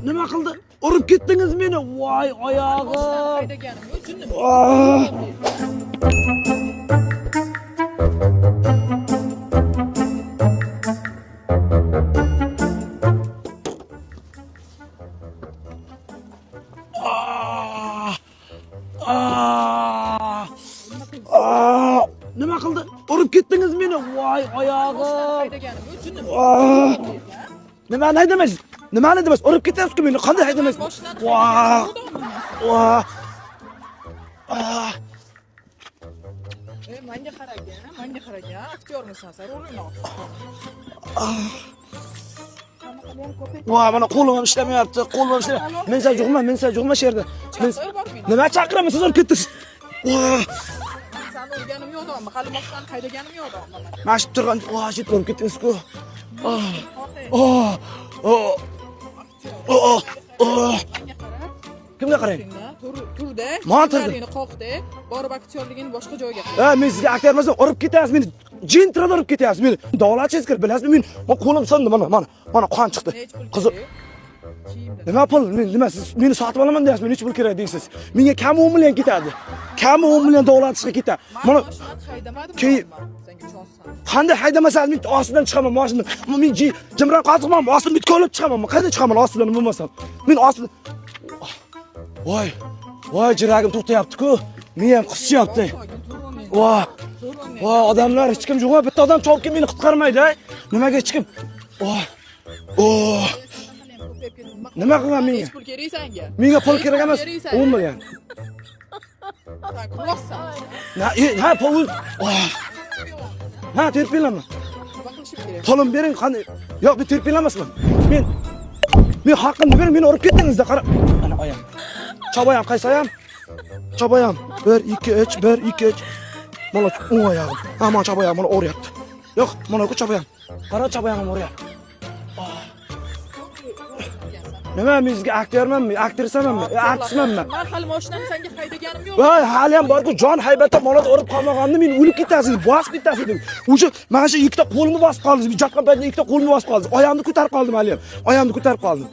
Nima qildi? Urib ketdingiz meni. Voy oyog'im. Haydaganim yo'q, jinni. Nima qildi? Urib ketdingiz meni. Voy oyog'im. Haydaganim yo'q, jinni. Nimani haydamaysiz? Nimani haydamaysiz? Urib ketyapsiz-ku meni. Qanday haydamaysiz? Voy. Voy. Menga qaragan, menga qaragan. Aktyormisan sen, rolini ol. Voy, mana qo'lim ham ishlamayapti, qo'lim ham ishlamayapti. Men sen jug'ma, men sen jug'ma shu yerda. Men nima chaqiraman, siz urib ketdingiz. Voy. Seni urganim yo'q odammi? Hali mashinani haydaganim yo'q odammi? Mana shu turgan, voy, shu urib ketdingiz-ku. Oh. Oh. Oh. Oh. Oh. Menga qara. Kimga qarang? Turda. Man turdim. Qoqdi. Borib aktyorligini boshqa joyga qil. Ha, men sizga aktyor emasman, urib ketyapsiz meni. Jin tirada urib ketyapsiz meni. Davolatishingiz kerak, bilasizmi? Men qo'lim sindi, mana, mana, mana qon chiqdi. Qizil. Nima pul? Men nima siz meni sotib olaman deyapsiz, men necha pul kerak deysiz. Menga kami 10 million ketadi. Kami 10 million davlatishga ketadi. Mana haydamadim. Keyin senga ishonsan. Qanday haydamasangiz men ostidan chiqaman mashinadan. Men jimron qoziqman, ostidan bitib olib chiqaman. Qanday chiqaman ostidan bo'lmasam? Men ostidan. Voy. Voy, jiragim to'xtayapti-ku. Men ham qisishyapti. Voy. Voy, odamlar hech kim yo'q, bitta odam chopib kelib meni qutqarmaydi, ay. Nimaga hech kim? Voy. Oh. Nima qilgan menga? Hech pul kerak senga. Menga pul kerak emas. 10 million. Sen quvassan. Na, ha, pul. Ha, terpiylaman. Nima qilishim kerak? Pulim bering, qanday? Yo'q, men terpiylamasman. Men haqqimni bering, meni urib ketdingizda, qara. Ana oyam. Choboyam, qaysi oyam? Choboyam. 1 2 3 1 2 3. Mana o'ng oyog'im. Ha, mana choboyam, mana o'ryapti. Yo'q, mana ku choboyam. Qara, choboyam o'ryapti. Nima, men sizga aktyormanmi, aktrisamanmi, artistmanmi? Men hali mashinani senga haydaganim yo'q. Voy, hali ham bor-ku, jon haybatda molada urib qolmaganimda men o'lib ketasiz, bosib ketasiz dedim. O'sha mana shu ikkita qo'limni bosib qoldingiz. Jotgan paytda ikkita qo'limni bosib qoldingiz. Oyog'imni ko'tarib qoldim hali ham. Oyog'imni ko'tarib qoldim.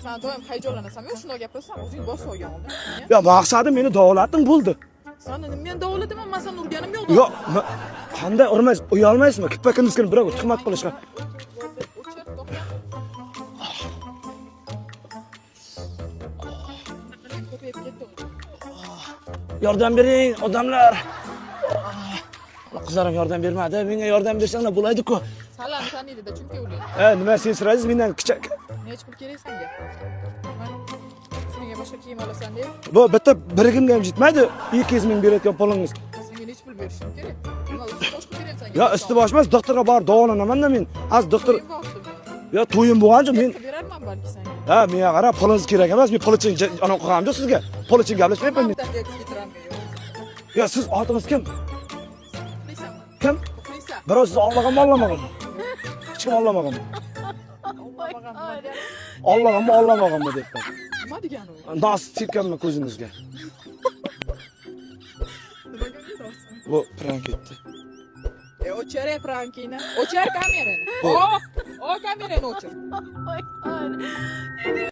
Sen doim hayajonlanasan, men shunday gapirasan, o'zing bosib olgan oldin. Yo, maqsadim meni davolating bo'ldi. Seni men davolataman, men seni urganim yo'q. Yo'q, qanday urmaysiz? Uyalmaysizmi? Kippa-kindizkini birovga tuhmat qilishga. Yordam bering, odamlar. Qizlar ham yordam bermadi. Menga yordam bersanglar bo'ladi-ku. Salani taniydi-da, chunki ular. Ha, nima sen so'raysiz mendan kichik. Necha pul kerak senga? Senga boshqa kiyim olasan deb. Bu bitta birigimga ham yetmaydi. 200 ming berayotgan pulingiz. Senga necha pul berishim kerak? Nima usti bosh qilib beraman senga? Yo, usti bosh emas, doktorga borib davolanaman-da men. Az doktor. Yo, to'yim bo'lgancha men berarman balki senga. Ha, menga qara, pulingiz kerak emas. Men pul uchun ana qilganim yo'q sizga. Pul uchun gaplashmayapman men. Yo, siz otingiz kim? Kim? Birov sizni olmaganmi, olmaganmi? Hech kim olmaganmi? Olmaganmi, olmaganmi debman. Nima degani u? Nos tepganman ko'zingizga. Bu prank etdi. O'chir prankini. O'chir kamerani. O, kamerani o'chir. Oh my God.